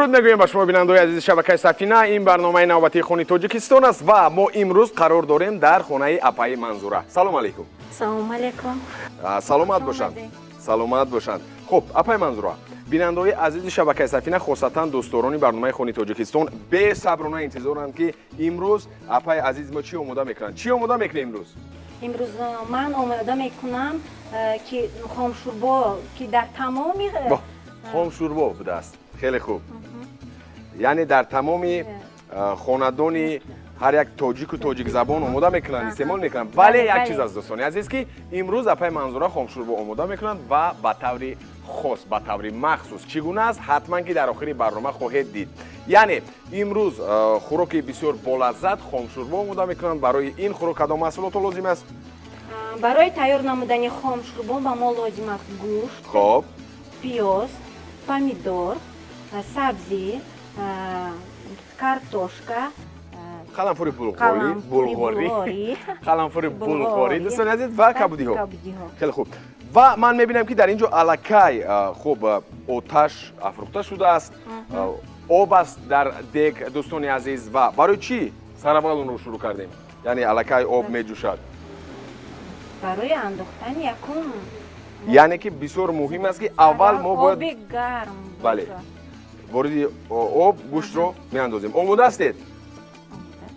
Дуруд мегӯем ба шумо бинандаои азизи шабакаи Сафина. Ин барномаи навбатии Хони Тоҷикистон аст ва мо имрӯз қарор дорем дар хонаи апаи Манзура. Салом алейкум. Салом алейкум. Саломат бошанд. Саломат бошанд. Хуб, апаи Манзура, бинандаои азизи шабакаи Сафина, хосатан дӯстдорони барномаи Хони Тоҷикистон бесаброна интизоранд, ки имрӯз апаи азизи мо чӣ омода мекунанд. Чӣ омода мекунед имрӯз? Имрӯз ман омода мекунам, ки хомшӯрбо, ки дар тамоми хомшӯрбо будааст. Хеле хуб. Яъне дар тамоми хонадони ҳар як тоҷику тоҷикзабон омода мекунанд, истеъмол мекунанд. Вале як чиз аст, дӯстони азиз, ки имрӯз апаи Манзура хомшӯрбо омода мекунанд ва ба таври хос, ба таври махсус. Чӣ гуна аст, ҳатман ки дар охири барнома хоҳед дид. Яъне имрӯз хӯроки бисёр болаззат хомшӯрбо омода мекунанд. Барои ин хӯрок кадом маҳсулото лозим аст? Барои тайёр намудани хомшӯрбо ба мо лозим аст гӯшт, хоб, пиёз, помидор, сабзӣ, картошка, қаламфури булғорӣ, қаламфури булғорӣ, дӯстони азиз, ва кабудиҳо. Хеле хуб. Ва ман мебинам, ки дар ин ҷо аллакай хуб оташ афрӯхта шудааст, об аст дар дег, дӯстони азиз. Ва барои чӣ сараввал онро шурӯъ кардем? Яъне аллакай об меҷӯшад. Барои андохтани якум, яъне ки бисёр муҳим аст, ки аввал мо бояд оби гарм, бале, вориди об гӯштро меандозем. Омода ҳастед?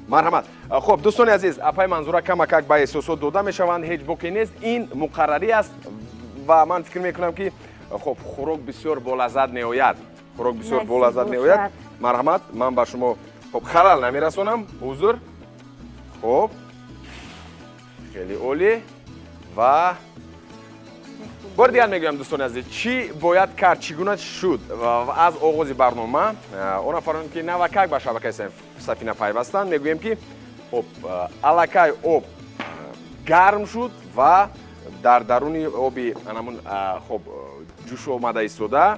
Марҳамат. Хуб, дӯстони азиз, апаи Манзура камакак ба эҳсосот дода мешаванд, ҳеҷ боке нест, ин муқаррарӣ аст ва ман фикр мекунам, ки хуб хӯрок бисёр болаззат меояд. Хӯрок бисёр болаззат меояд. Марҳамат, ман ба шумо хуб халал намерасонам, узр. Хуб, хеле олӣ. Ва бори дигар мегӯям, дӯстони азиз, чӣ бояд кард, чӣ гуна шуд аз оғози барнома. Он нафароне, ки навакак ба шабакаи Сафина пайвастанд, мегӯем, ки хуб аллакай об гарм шуд ва дар даруни оби анамун хуб ҷӯш омада истода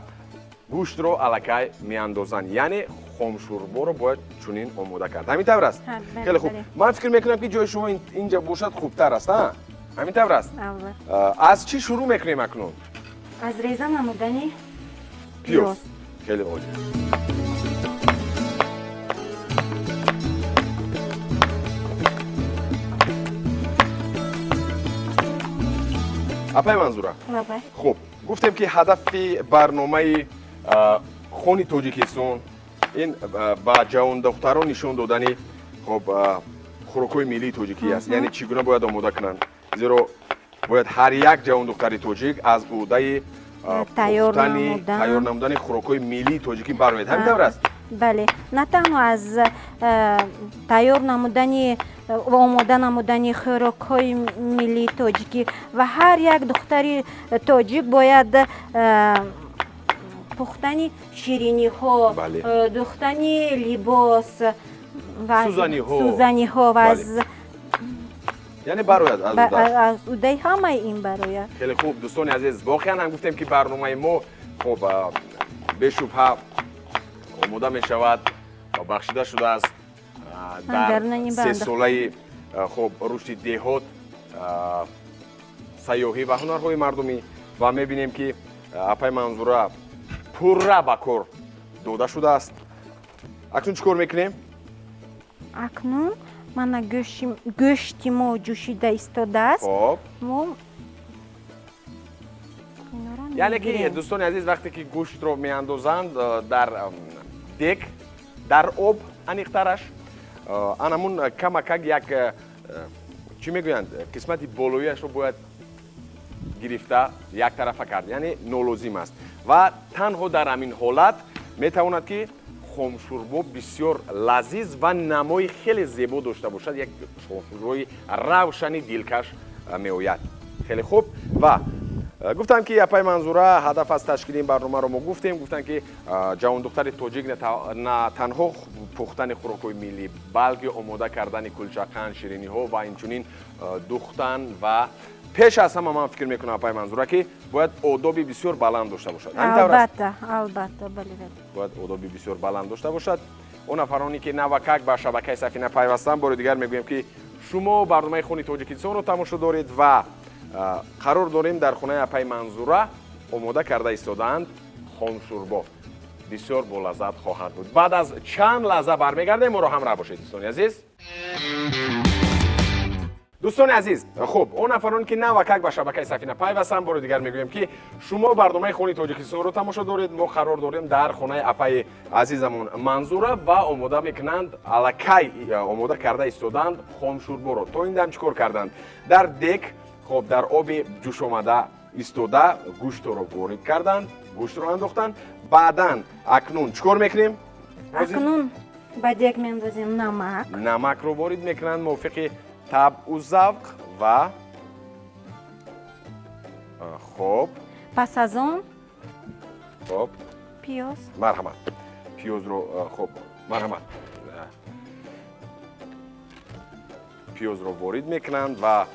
гӯштро аллакай меандозанд. Яъне хомшӯрборо бояд чунин омода кард. Ҳамин тавр аст? Хеле хуб. Ман фикр мекунам, ки ҷои шумо инҷа бошад хубтар аст. Ҳамин тавр аст? Аз чӣ шурӯъ мекунем акнун? Аз реза намудани пиёз. Хеле олӣ. Апаи Манзура, хуб, гуфтем, ки ҳадафи барномаи Хони Тоҷикистон ин ба ҷавондухтарон нишон додани хуб хӯрокҳои миллии тоҷикӣ аст, яъне чӣ гуна бояд омода кунанд, зеро бояд ҳар як ҷавондухтари тоҷик аз ӯҳдаи тайёр намудани хӯрокҳои миллии тоҷикӣ барояд. Ҳамин тавр аст? Бале, на танҳо аз тайёр намудани ва омода намудани хӯрокҳои миллии тоҷикӣ, ва ҳар як духтари тоҷик бояд пухтани шириниҳо, духтани либос, сӯзаниҳо ва аз яъне барояд аз ӯҳдаи ҳамаи ин барояд. Хеле хуб, дӯстони азиз, воқеан ҳам гуфтем, ки барномаи мо хуб бешубҳа омода мешавад ва бахшида шудааст дар сесолаи хуб рушди деҳот, сайёҳӣ ва ҳунарҳои мардумӣ. Ва мебинем, ки апаи Манзура пурра ба кор дода шудааст. Акнун чӣ кор мекунем? Акнун мана гӯшти мо ҷӯшида истодааст. Мо яъне ки, дӯстони азиз, вақте ки гӯштро меандозанд дар дег, дар об аниқтараш, анамун камакак як чӣ мегӯянд, қисмати болоияшро бояд гирифта яктарафа кард, яъне нолозим аст. Ва танҳо дар ҳамин ҳолат метавонад, ки хомшӯрбо бисёр лазиз ва намои хеле зебо дошта бошад, як хомшӯрбои равшани дилкаш меояд. Хеле хуб. Ва гуфтам, ки апаи Манзура ҳадаф аз ташкили ин барномаро мо гуфтем. Гуфтанд, ки ҷавондухтари тоҷик на танҳо пухтани хӯрокҳои миллӣ, балки омода кардани кулчақанд, шириниҳо ва инчунин духтан. Ва пеш аз ҳама ман фикр мекунам, апаи Манзура, ки бояд одоби бисёр баланд дошта бошад. Албатта, албатта, бале. Бояд одоби бисёр баланд дошта бошад. Он нафароне, ки навакак ба шабакаи Сафина пайвастанд, бори дигар мегӯем, ки шумо барномаи Хони Тоҷикистонро тамошо доред ва қарор дорем дар хонаи апаи Манзура омода карда истодаанд хомшӯрбо. бисёр болаззат хоҳад буд. Баъд аз чанд лаҳза бармегардем, моро ҳамроҳ бошед, дӯстони азиз. Дӯстони азиз, хуб, он нафароне ки навакак ба шабакаи Сафина пайвастанд, бори дигар мегӯем, ки шумо барномаи Хони Тоҷикистонро тамошо доред. Мо қарор дорем дар хонаи апаи азизамон Манзура ва омода мекунанд, аллакай омода карда истоданд хомшӯрборо. То ин дам чӣ кор карданд? Дар дек, хоб, дар оби ҷӯшомада истода гӯштро ворид карданд, гӯштро андохтанд. Баъдан акнун чӣ кор мекунем? Акнун ба дег меандозем намак. Намакро ворид мекунанд мувофиқи табъу завқ ва хоб. Пас аз он хоб пиёз. Марҳамат, пиёзро, хоб, марҳамат, пиёзро ворид мекунанд. Ва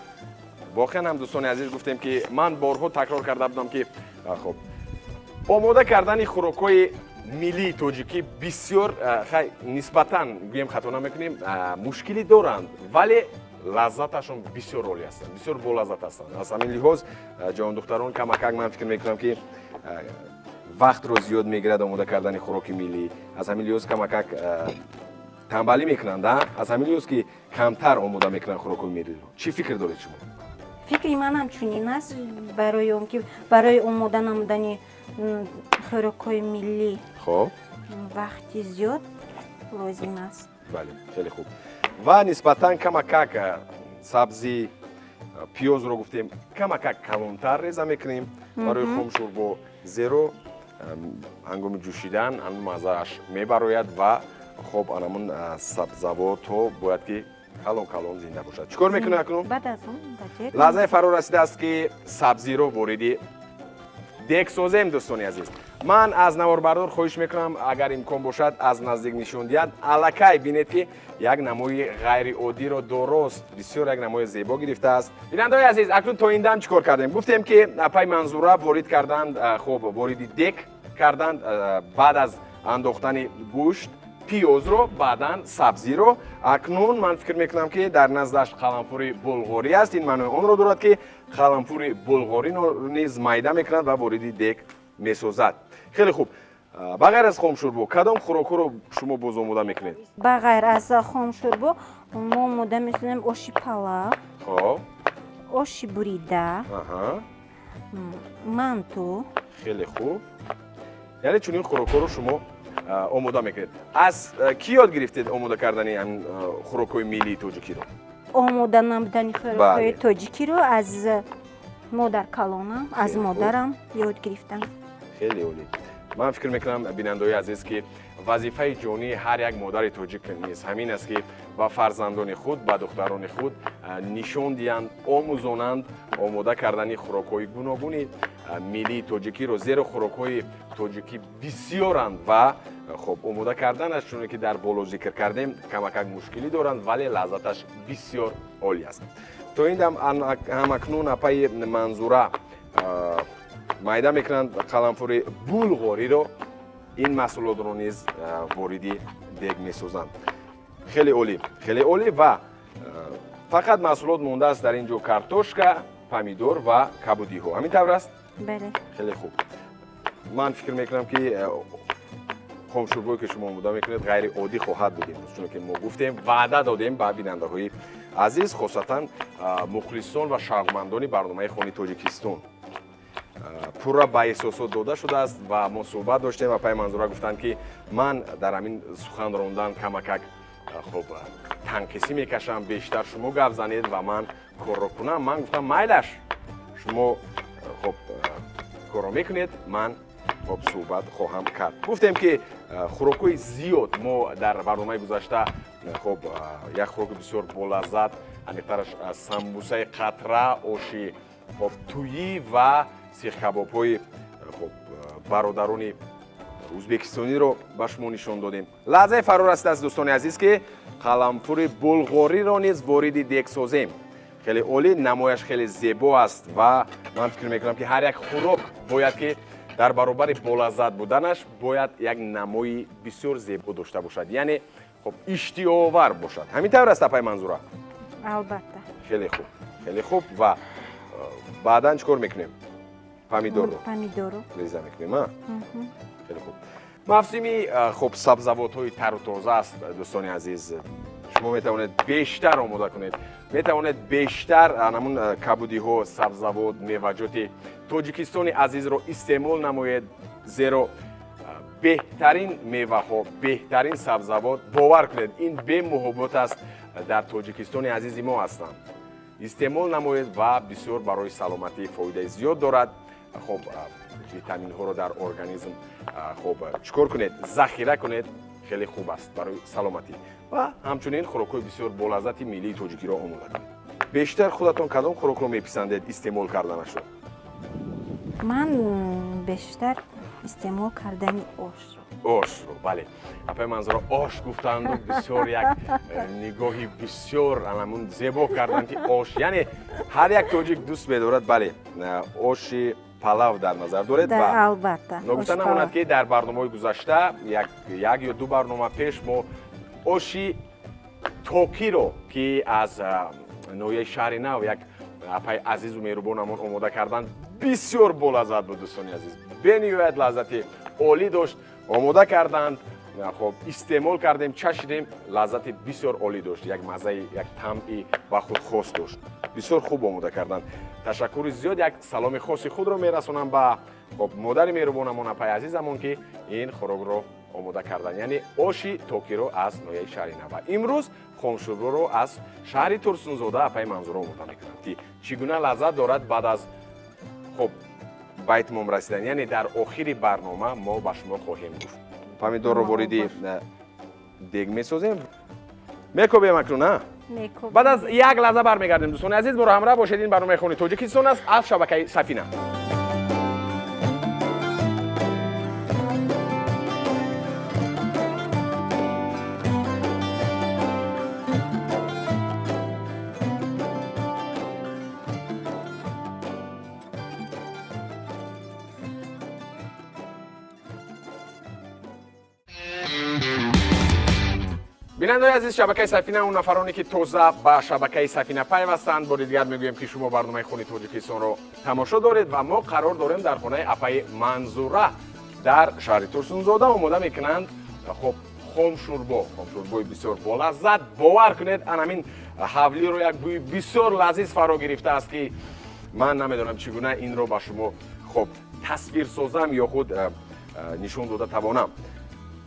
воқеан ҳам, дӯстони азиз, гуфтем, ки ман борҳо такрор карда будам, ки хоб, омода кардани хӯрокҳои миллии тоҷикӣ бисёр, хай, нисбатан гӯем, хато намекунем, мушкилӣ доранд, вале лаззаташон бисёр олӣ ҳастанд, бисёр болаззат ҳастанд. Аз ҳамин лиҳоз ҷавондухтарон камакак, ман фикр мекунам, ки вақтро зиёд мегирад омода кардани хӯроки миллӣ, аз ҳамин лиҳоз камакак танбалӣ мекунанд, аз ҳамин лиҳоз ки камтар омода мекунанд хӯрокҳои миллиро. Чӣ фикр доред шумо? Фикри ман ҳамчунин аст, барои он ки барои омода намудани хӯрокҳои миллӣ хоб вақти зиёд лозим аст. Бале, хеле хуб. Ва нисбатан камакак сабзи пиёзро гуфтем, камакак калонтар реза мекунем барои хомшӯрбо, зеро ҳангоми ҷӯшидан ҳамун маззааш мебарояд ва хоб, анамун сабзавотҳо бояд ки калон калон зинда бошад. Чӣ кор мекунем акнун? Баъд аз он ба дег. Лаҳзаи фаро расидааст, ки сабзиро вориди дег созем. Дӯстони азиз, ман аз наворбардор хоҳиш мекунам, агар имкон бошад, аз наздик нишон диҳад. Аллакай бинед, ки як намои ғайриоддиро дорост, бисёр як намои зебо гирифтааст. Бинандаҳои азиз, акнун то ин дам чӣ кор кардем? Гуфтем, ки апаи Манзура ворид карданд, хоб, вориди дек карданд, баъд аз андохтани гӯшт пиёзро, баъдан сабзиро. Акнун ман фикр мекунам, ки дар наздаш қаламфури булғорӣ аст. Ин маънои онро дорад, ки қаламфури булғориро низ майда мекунад ва вориди дек месозад. Хеле хуб. Ба ғайр аз хомшӯрбо кадом хӯрокҳоро шумо боз омода мекунед? Ба ғайр аз хомшӯрбо мо омода месозем оши палав, хоб, оши бурида, манту. Хеле хуб. Яъне чунин хӯрокҳоро шумо омода мекунед. Аз кӣ ёд гирифтед омода кардани хӯрокҳои миллии тоҷикиро? Омода намудани хӯрокҳои тоҷикиро аз модаркалонам, аз модарам ёд гирифтам. Хеле олӣ. Ман фикр мекунам, бинандаҳои азиз, ки вазифаи ҷонии ҳар як модари тоҷик низ ҳамин аст, ки ба фарзандони худ, ба духтарони худ нишон диҳанд, омӯзонанд омода кардани хӯрокҳои гуногуни миллии тоҷикиро, зеро хӯрокҳои тоҷикӣ бисёранд ва хоб, омода карданаш, чуне ки дар боло зикр кардем, камакак мушкилӣ доранд, вале лаззаташ бисёр олӣ аст. То ин дам ҳамакнун апаи Манзура майда мекунанд қаламфури булғориро. Ин маҳсулотро низ вориди дег месозанд. Хеле олӣ, хеле олӣ. Ва фақат маҳсулот мондааст дар ин ҷо картошка, помидор ва кабудиҳо. Ҳамин тавр аст? Бале. Хеле хуб. Ман фикр мекунам, ки хомшӯрбое ки шумо омода мекунед, ғайриоддӣ хоҳад буд имрӯз, чунки мо гуфтем, ваъда додем ба бинандаҳои азиз, хосатан мухлисон ва шавқмандони барномаи Хони Тоҷикистон. Пурра ба эҳсосот дода шудааст ва мо суҳбат доштем ва пай Манзура гуфтанд, ки ман дар ҳамин сухан рондан камакак, хоб, танқисӣ мекашам, бештар шумо гап занед ва ман корро кунам. Ман гуфтам, майлаш, шумо, хоб, корро мекунед, ман, хоб, суҳбат хоҳам кард. Гуфтем, ки хӯрокҳои зиёд мо дар барномаи гузашта, хоб, як хӯроки бисёр болаззат, аниқтараш самбусаи қатра, оши, хоб, тӯйӣ ва сихкабобҳои, хоб, бародарони ӯзбекистониро ба шумо нишон додем. Лаҳзаи фаро расидааст, дӯстони азиз, ки қаламфури булғориро низ вориди дег созем. Хеле олӣ, намояш хеле зебо аст ва ман фикр мекунам, ки ҳар як хӯрок бояд ки дар баробари болаззат буданаш бояд як намои бисёр зебо дошта бошад, яъне, хоб, иштиҳоовар бошад. Ҳамин тавр аст, апай Манзура? Албатта. Хеле хуб, хеле хуб. Ва баъдан чӣ кор мекунем? Помидорро Помидорро реза мекунем, а? Хеле хуб. Мавсими хуб сабзавотҳои тару тоза аст, дӯстони азиз. Шумо метавонед бештар омода кунед, метавонед бештар ҳамун кабудиҳо, сабзавот, меваҷоти Тоҷикистони азизро истеъмол намоед, зеро беҳтарин меваҳо, беҳтарин сабзавот, бовар кунед, ин бемуҳобот аст, дар Тоҷикистони азизи мо ҳастанд. Истеъмол намоед ва бисёр барои саломатӣ фоидаи зиёд дорад. Хоб витаминҳоро дар организм хоб чӣ кор кунед, захира кунед, хеле хуб аст барои саломатӣ. Ва ҳамчунин хӯрокҳои бисёр болаззати миллии тоҷикиро омода кунед. Бештар худатон кадом хӯрокро меписандед истеъмол карданашро? Ман бештар истеъмол кардани ошро. Ошро, бале. Апаи Манзура ош гуфтанду бисёр як нигоҳи бисёр анамун зебо карданд, ки ош, яъне ҳар як тоҷик дӯст медорад, бале, оши палав дар назар доред. Ва албатта ногуфта намонад, ки дар барномаҳои гузашта, як ё ду барнома пеш, мо оши токиро, ки аз ноҳияи Шаҳри Нав як апаи азизу меҳрубонамон омода карданд, бисёр болаззат буд, дӯстони азиз, бениҳоят лаззати олӣ дошт. Омода карданд, хоб истеъмол кардем, чашидем, лаззати бисёр олӣ дошт, як маззаи, як тамъи ба худ хос дошт. Бисёр хуб омода карданд. Ташаккури зиёд, як саломи хоси худро мерасонам ба хоб модари меҳрубонамон, апаи азизамон, ки ин хӯрокро омода карданд, яъне оши токиро аз ноҳияи Шаҳри Нав. Ва имрӯз хомшӯрборо аз шаҳри Турсунзода апаи Манзура омода мекунанд, ки чӣ гуна лаззат дорад баъд аз хоб ба итмом расидан, яъне дар охири барнома мо ба шумо хоҳем гуфт. Помидорро вориди дег месозем, мекобем акнун, а? Баъд аз як лаҳза бармегардем, дӯстони азиз, моро ҳамроҳ бошед. Ин барномаи Хони Тоҷикистон аст аз шабакаи Сафина. Бинандаои азиз, шабакаи Сафина, он нафароне, ки тоза ба шабакаи Сафина пайвастанд, бори дигар мегӯем, ки шумо барномаи Хони Тоҷикистонро тамошо доред ва мо қарор дорем дар хонаи апаи Манзура дар шаҳри Турсунзода. Омода мекунанд хоб хомшӯрбо, хомшӯрбои бисёр болаззат. Бовар кунед, анамин ҳавлиро як бӯи бисёр лазиз фаро гирифтааст, ки ман намедонам чӣ гуна инро ба шумо хоб тасвир созам ё худ нишон дода тавонам.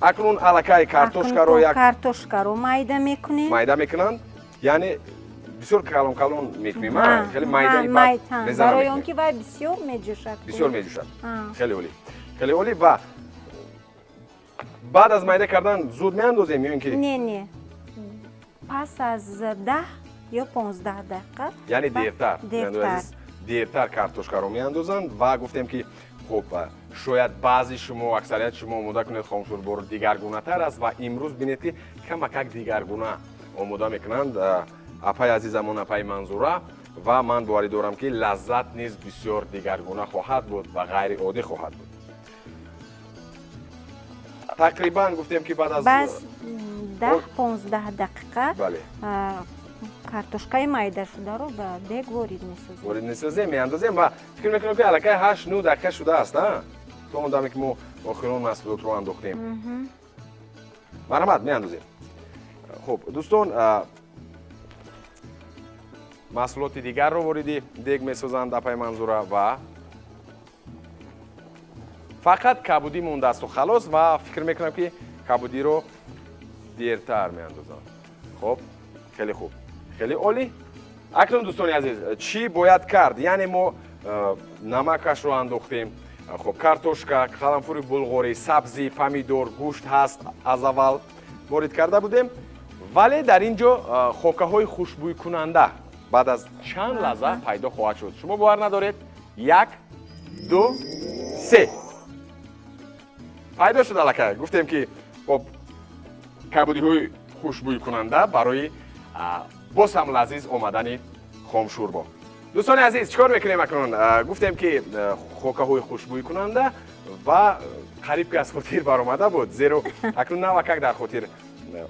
Акнун аллакай картошкаро як картошкаро майда мекунем. Майда мекунанд, яъне бисёр калон калон мекунем, хеле майдаи барои он ки вай бисёр меҷӯшад. Бисёр меҷӯшад. Хеле олӣ, хеле олӣ. Ва баъд аз майда кардан зуд меандозем ё ин ки не, не, пас аз 10 ё 15 дақиқа, яъне дертар, дертар картошкаро меандозанд. Ва гуфтем, ки хуб шояд баъзи шумо, аксарияти шумо омода кунед хомшӯрборо дигаргунатар аст ва имрӯз бинед, ки камакак дигаргуна омода мекунанд апаи азизамон, апаи Манзура, ва ман боварӣ дорам, ки лаззат низ бисёр дигаргуна хоҳад буд ва ғайриоддӣ хоҳад буд. Тақрибан гуфтем, ки баъд аз 10-15 дақиқа картошкаи майдашударо ба дег ворид месозем. Ворид месозем, меандозем ва фикр мекунам, ки аллакай 8-9 дақиқа шудааст, то он даме, ки мо охирон маҳсулотро андохтем. Марҳамат, меандозем. Хуб, дӯстон, маҳсулоти дигарро вориди дег месозанд апаи Манзура ва фақат кабудӣ мондаасту халос. Ва фикр мекунам, ки кабудиро дертар меандозанд. Хуб, хеле хуб, хеле олӣ. Акнун, дӯстони азиз, чӣ бояд кард? Яъне мо намакашро андохтем, хуб картошка, қаламфури булғорӣ, сабзӣ, помидор, гӯшт ҳаст, аз аввал ворид карда будем, вале дар ин ҷо хокаҳои хушбӯйкунанда баъд аз чанд лаҳза пайдо хоҳад шуд. Шумо бовар надоред? Як, ду, се, пайдо шуд аллакай. Гуфтем, ки хоб кабудиҳои хушбӯйкунанда барои боз ҳам лазиз омадани хомшӯрбо. Дӯстони азиз, чӣ кор мекунем акнун? Гуфтем, ки хокаҳои хушбӯйкунанда ва қариб ки аз хотир баромада буд, зеро акнун навакак дар хотир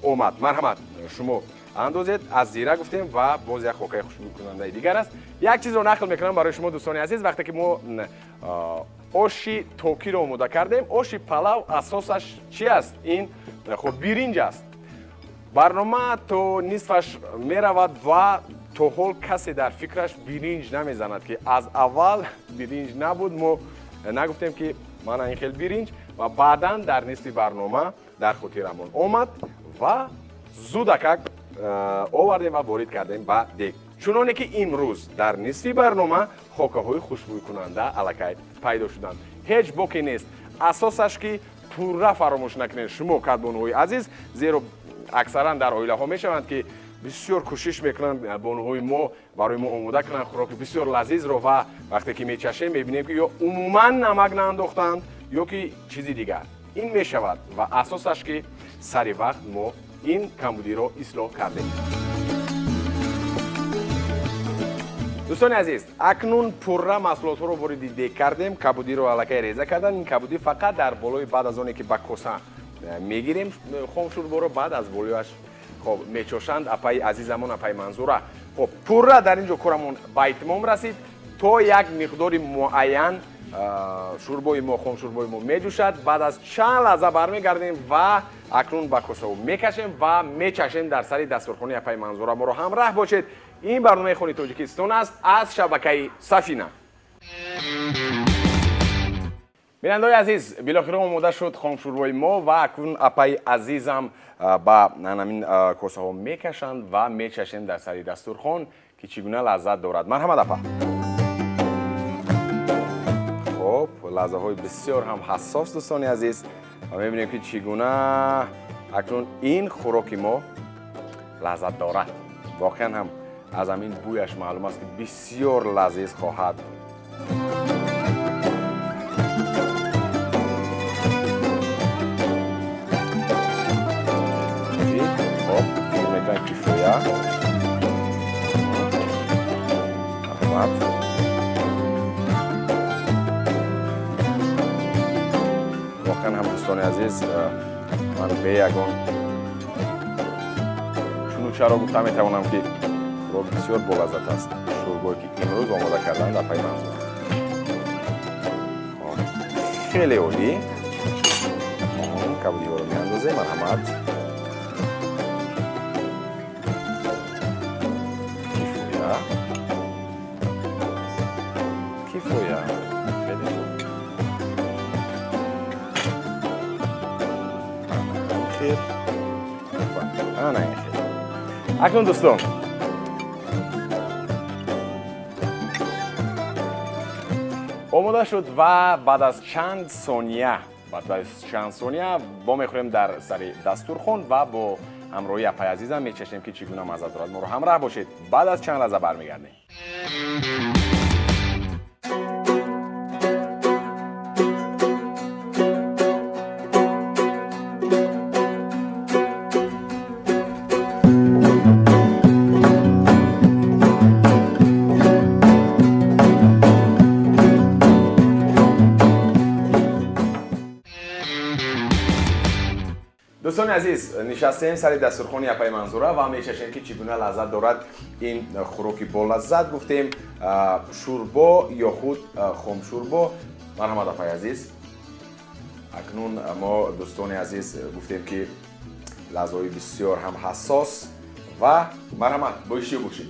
омад. Марҳамат, шумо андозед. Аз зира гуфтем ва боз як хокаи хушбӯйкунандаи дигар аст. Як чизро нақл мекунам барои шумо, дӯстони азиз. Вақте ки мо Оши токиро омода кардем. Оши палав асосаш чи аст? Ин хуб биринҷ аст. Барнома то нисфаш меравад ва то ҳол касе дар фикраш биринҷ намезанад, ки аз аввал биринҷ набуд. Мо нагуфтем ки мана ин хел биринҷ ва баъдан дар нисфи барнома дар хотирамон омад ва зудакак овардем ва ворид кардем ба дег. Чуноне ки имрӯз дар нисфи барнома хокаҳои хушбӯйкунанда аллакай пайдо шуданд. Ҳеҷ боке нест. Асосаш ки пурра фаромӯш накунед шумо кадбонуҳои азиз, зеро аксаран дар оилаҳо мешаванд ки бисёр кӯшиш мекунанд бонуҳои мо барои мо омода кунанд хӯроки бисёр лазизро ва вақте ки мечашем мебинем ки ё умуман намак наандохтанд ё ки чизи дигар. Ин мешавад ва асосаш ки сари вақт мо ин камбудиро ислоҳ кардем. Дӯстони азиз, акнун пурра маҳсулотҳоро вориди дег кардем. Кабудиро аллакай реза кардан. Ин кабудӣ фақат дар болои баъд аз оне ки ба коса мегирем хомшӯрборо, баъд аз болояш хоб мечошанд апаи азизамон, апаи Манзура. Хоб пурра дар ин ҷо корамон ба итмом расид. То як миқдори муайян шӯрбои мо, хомшӯрбои мо меҷӯшад. Баъд аз чанд лаҳза бармегардем ва акнун ба косао мекашем ва мечашем дар сари дастурхонаи апаи Манзура. Моро ҳамраҳ бошед. Ин барномаи Хони Тоҷикистон аст аз шабакаи Сафина. Бинандаҳои азиз, билохира омода шуд хомшӯрбои мо ва акнун апаи азизам ба ҳамин косаҳо мекашанд ва мечашем дар сари дастурхон ки чӣ гуна лаззат дорад. Марҳамат апа. Хоб, лаҳзаҳои бисёр ҳам ҳассос дӯстони азиз, ва мебинем ки чӣ гуна акнун ин хӯроки мо лаззат дорад. Воқеан ҳам аз ҳамин бӯяш маълум аст ки бисёр лазиз хоҳад буд. Хоб, фикр мекунам кифоя. Марҳамат. Воқеан ҳам дӯстони азиз, ман бе ягон чуну чаро гуфта метавонам ки хӯрок бисёр болаззат аст. Шӯрбое ки имрӯз омода карданд апаи Манзура хеле олӣ. Кабудиҳоро меандозем. Марҳамат. Кифоя, кифоя. Хеле хуб. Хел ана ин хел. Акнун дӯстон, омода шуд ва баъд аз чанд сония, вомехӯрем дар сари дастурхон ва бо ҳамроҳии апаи азизам мечашем ки чӣ гуна мазза дорад. Моро ҳамраҳ бошед. Баъд аз чанд лаҳза бармегардем. Дӯстони азиз, нишастем сари дастурхони апаи Манзура ва мечашем ки чӣ гуна лаззат дорад ин хӯроки болаззат. Гуфтем шӯрбо ё худ хомшӯрбо. Марҳамат апаи азиз. Акнун мо дӯстони азиз гуфтем ки лаҳзаҳои бисёр ҳам ҳассос ва марҳамат бо иштиё бошед.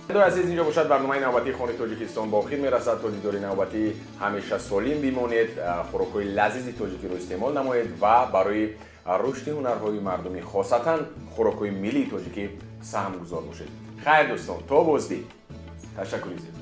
Бинандаҳои азиз, инҷо бошад барномаи навбатии Хони Тоҷикистон ба охир мерасад. То дидори навбатӣ ҳамеша солим бимонед, хӯрокҳои лазизи тоҷикиро истеъмол намоед ва барои рушди ҳунарҳои мардумӣ, хосатан хӯрокҳои миллии тоҷикӣ саҳмгузор бошед. Хайр дӯстон, то боздид. Ташаккури зиёд.